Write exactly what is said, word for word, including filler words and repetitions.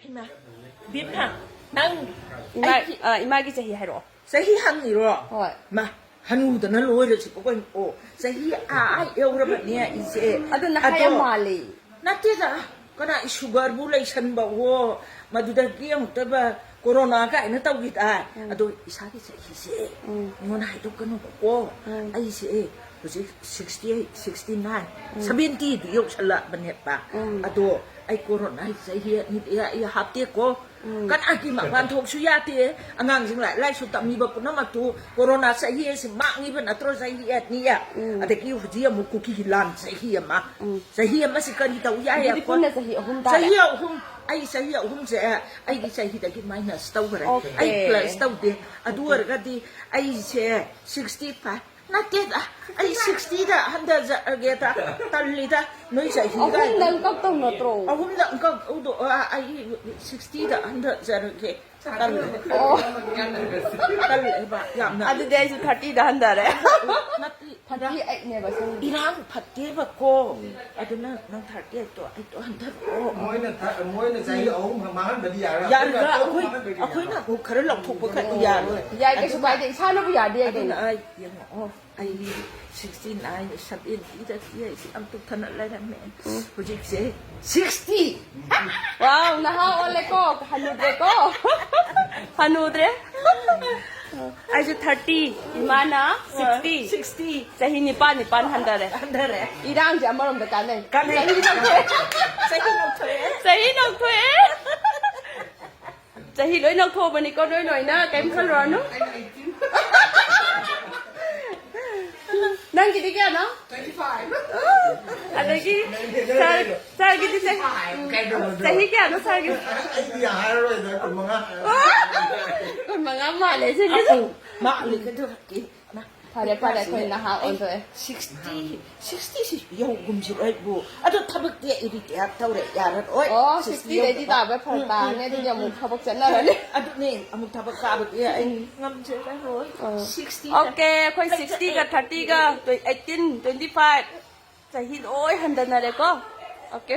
ꯏꯃꯥ, ꯕꯤꯝꯃ, ꯅꯪ ꯏꯃꯥ, ꯑꯩꯒꯤ ꯑ, ꯏꯃꯥꯒꯤ ꯆꯍꯤ ꯍꯥꯏꯔꯛꯑꯣ꯫ ꯆꯍꯤ ꯍꯪꯉꯤꯔꯣ? ꯍꯣꯏ꯫ ꯃꯥ, ꯍꯅꯨꯗꯅ ꯂꯣꯏꯔꯁꯤꯕꯣ ꯀꯩꯅꯣ? ꯑꯣ, ꯆꯍꯤ ꯑꯥ, ꯑꯥ ꯌꯧꯔꯕꯅꯦ ꯑꯩꯁꯦ꯫ ꯑꯗꯨ ꯅꯍꯥ ꯌꯥꯝ ꯑꯗꯣ ꯃꯥꯜꯂꯦ꯫ ꯅꯠꯇꯦꯗ, ꯀꯅꯥ ꯁꯨꯒꯔꯕꯨ ꯂꯩꯁꯟꯕꯋꯣ, ꯃꯗꯨꯗꯒꯤ ꯑꯃꯨꯛꯇꯕ ꯀꯣꯔꯣꯅꯥ ꯀꯥꯏꯅ ꯇꯧꯈꯤꯗꯥꯏ? ꯎꯝ꯫ ꯑꯗꯣ ꯏꯁꯥꯒꯤ ꯆꯍꯤꯁꯦ ꯎꯝ꯫ ꯑꯩꯉꯣꯟꯗ ꯍꯥꯏꯗꯣꯛꯀꯅꯨꯕꯀꯣ꯫ ꯎꯝ꯫ ꯑꯩꯁꯦ ꯍꯧꯖꯤꯛ sixty eight, sixty nine, ꯎꯝ꯫ Seventy ꯗꯨ ꯌꯧꯁꯜꯂꯛꯑꯕꯅꯦꯕ꯫ ꯎꯝ꯫ ꯑꯗꯣ ꯑꯩ ꯀꯣꯔꯣꯅꯥ ꯆꯍꯤ ꯑꯅꯤꯗꯤ ꯑꯩ ꯍꯥꯞꯇꯦꯀꯣ꯫ ꯎꯝ꯫ ꯀꯅꯥꯒꯤ ꯃꯄꯥꯟ ꯊꯣꯛꯁꯨ ꯌꯥꯗꯦ꯫ ꯑꯉꯥꯡꯁꯤꯡ ꯂꯥꯏꯔꯤꯛ ꯂꯥꯏꯁꯨ ꯇꯝꯃꯤꯕ ꯄꯨꯝꯅꯃꯛꯇꯨ ꯀꯣꯔꯣꯅꯥ ꯆꯍꯤ ꯑꯁꯤ ꯃꯥꯡꯉꯤꯕ ꯅꯠꯇ꯭ꯔꯣ, ꯆꯍꯤ ꯑꯅꯤ? ꯎꯝ꯫ ꯑꯗꯒꯤ ꯍꯧꯖꯤꯛ ꯑꯃꯨꯛ ꯀꯨꯀꯤꯒꯤ ꯂꯥꯟ ꯆꯍꯤ ꯑꯃ꯫ ꯎꯝ꯫ ꯆꯍꯤ ꯑꯃꯁꯤ ꯀꯔꯤ ꯇꯧ ꯌꯥꯏ ꯑꯗꯨꯗꯤ ꯑꯩꯈꯣꯏ? ꯄꯨꯟꯅ ꯆꯍꯤ ꯑꯍꯨꯝ ꯇꯥꯔꯦ꯫ ꯆꯍꯤ ꯑꯍꯨꯝ, ꯑꯩ ꯆꯍꯤ ꯑꯍꯨꯝꯁꯦ ꯑꯩꯒꯤ ꯆꯍꯤꯗꯒꯤ ꯃꯥꯏꯅꯁ ꯇꯧꯈ꯭ꯔꯦ꯫ ꯑꯣꯀꯦ꯫ ꯑꯩ ꯄ꯭ꯂꯁ ꯇꯧꯗꯦ꯫ ꯑꯗꯨ ꯑꯣꯀꯦ꯫ ꯑꯣꯏꯔꯒꯗꯤ ꯑꯩꯁꯦ sixty five ꯅꯠꯇꯦꯗ, ꯑꯩ sixty ꯗ ꯍꯟꯊꯖꯔꯒꯦꯗ꯫ ꯇꯜꯂꯤꯗ, ꯅꯣꯏ ꯆꯍꯤ ꯑꯍꯨꯝꯗꯪ ꯀꯛꯇꯧ ꯅꯠꯇ꯭ꯔꯣ? ꯑꯍꯨꯝꯗꯪ ꯀꯛ-, ꯎꯗꯣ-, ꯑ, ꯑꯩ sixty ꯗ ꯍꯟꯊꯖꯔꯒꯦ꯫ ꯇꯜꯂꯦ꯫ ꯑꯣ꯫ ꯇꯜꯂꯦꯕ ꯌꯥꯝꯅ꯫ ꯑꯗꯨꯗꯤ ꯑꯩꯁꯨ thirty ꯗ ꯍꯟꯊꯔꯦ꯫ ꯅꯠꯇꯦ, thirty eight ꯅꯦꯕ ꯁꯣꯝꯒꯤ꯫ ꯏꯔꯥꯡ ꯐꯠꯇꯦꯕꯀꯣ꯫ ꯑꯗꯨꯅ ꯅꯪ thirty eight ꯇꯣ ꯑꯩ ꯇꯣ ꯍꯟꯊꯔꯛꯑꯣ꯫ ꯃꯣꯏꯅ ꯊ-, ꯃꯣꯏꯅ ꯆꯍꯤ ꯑꯍꯨꯝ ꯃꯥꯡꯍꯟꯕꯗꯤ ꯌꯥꯔꯣꯏ꯫ ꯌꯥꯔꯒ ꯑꯩꯈꯣꯏꯅ ꯑꯩꯈꯣꯏ, ꯇꯔꯨꯛ ꯃꯥꯡꯍꯟꯕꯗꯤ ꯌꯥꯔꯣꯏ꯫ ꯑꯩꯈꯣꯏꯅ ꯑꯃꯨꯛ ꯈꯔ ꯂꯧꯊꯣꯛꯄ ꯈꯔ ꯌꯥꯔꯣꯏ꯫ ꯌꯥꯏ, ꯀꯩꯁꯨ ꯑꯗꯨꯅ ꯀꯥꯏꯗꯦ, ꯏꯁꯥꯅꯕꯨ ꯌꯥꯗꯦ ꯌꯥꯏ ꯑꯗꯨꯅ ꯀꯩꯅꯣ꯫ ꯑꯩ ꯌꯦꯡꯉꯛꯑꯣ, ꯑꯩ sixty nine, seventy ꯗ ꯁꯤ ꯑꯩꯁꯤ ꯌꯥꯝ ꯇꯨꯝꯊꯅ ꯂꯩꯔꯝꯃꯦ꯫ ꯎꯝ꯫ ꯍꯧꯖꯤꯛꯁꯦ sixty꯫ ꯋꯥꯎ, ꯅꯍꯥ ꯑꯣꯜꯂꯦꯀꯣ, ꯍꯅꯨꯗ꯭ꯔꯦꯀꯣ꯫ ꯍꯅꯨꯗ꯭ꯔꯦ꯫ ꯑꯩꯁꯨ thirty, ꯏꯃꯥꯅ sixty꯫ Sixty꯫ ꯆꯍꯤ ꯅꯤꯄꯥꯟ, ꯅꯤꯄꯥꯟ ꯍꯟꯊꯔꯦ꯫ ꯍꯟꯊꯔꯦ꯫ ꯏꯔꯥꯡꯁꯦ ꯑꯃꯔꯣꯝꯗ ꯀꯥꯟꯅꯩ꯫ ꯀꯥꯟꯅꯩ꯫ ꯆꯍꯤ ꯅꯧꯊꯣꯛꯑꯦ꯫ ꯆꯍꯤ ꯅꯧꯊꯣꯛꯑꯦ꯫ ꯆꯍꯤ ꯅꯧꯊꯣꯛꯑꯦ꯫ ꯆꯍꯤ ꯂꯣꯏ ꯅꯧꯊꯣꯛꯑꯕꯅꯤꯀꯣ, ꯅꯣꯏ ꯂꯣꯏꯅ ꯀꯩꯝ ꯈꯜꯂꯨꯔꯅꯨ꯫ ꯅꯪꯒꯤꯗꯤ ꯀꯌꯥꯅꯣ? Twenty five꯫ ꯑꯗꯒꯤ ꯁꯥꯔ, ꯁꯥꯔꯒꯤꯗꯤ ꯆꯍꯤ, ꯆꯍꯤ ꯀꯌꯥꯅꯣ ꯁꯥꯔꯒꯤ? ꯑꯩꯗꯤ ꯍꯥꯏꯔꯔꯣꯏꯗ, ꯀꯨꯟꯃꯉꯥ ꯍꯥꯏꯔꯣ꯫ ꯀꯨꯟꯃꯉꯥ ꯃꯥꯜꯂꯦ ꯁꯤꯒꯤꯁꯨ꯫ ꯑꯧ, ꯃꯥꯜꯂꯦ, ꯀꯩꯗꯧꯔꯒꯦ? ꯐꯔꯦ, ꯐꯔꯦ, ꯑꯩꯈꯣꯏ ꯅꯍꯥ ꯑꯣꯟꯊꯣꯛꯑꯦ꯫ Sixty, sixty ꯁꯤ ꯌꯧꯒꯨꯝꯁꯤꯔꯣ ꯑꯩꯕꯨ? ꯑꯗꯣ ꯊꯕꯛꯇꯤ ꯑꯩ ꯔꯤꯇꯥꯌꯔ ꯇꯧꯔꯦ, ꯌꯥꯔꯔꯣꯏ꯫ ꯑꯣ, sixty ꯗꯩꯗꯤ ꯌꯧꯗꯕ꯫ ꯇꯥꯕ ꯐꯔꯛ ꯎꯝ, ꯎꯝ, ꯇꯥꯔꯅꯤ, ꯎꯝ, ꯑꯗꯨꯗꯤ ꯎꯝ, ꯑꯃꯨꯛ ꯎꯝ꯫ ꯊꯕꯛ ꯆꯠꯅꯔꯅꯤ꯫ ꯑꯗꯨꯅꯦ, ꯑꯃꯨꯛ ꯊꯕꯛ ꯀꯥꯕꯗꯤ ꯑꯩ ꯎꯝ꯫ ꯉꯝꯖꯔꯔꯣꯏ꯫ ꯑꯣ꯫ Sixty ꯑꯣꯀꯦ, ꯑꯩꯈꯣꯏ ꯂꯩꯖꯔꯦ꯫ Sixty ꯒ thirty ꯒ eighteen, twenty five ꯆꯍꯤ ꯂꯣꯏ ꯍꯟꯊꯅꯔꯦꯀꯣ꯫ ꯑꯣꯀꯦ꯫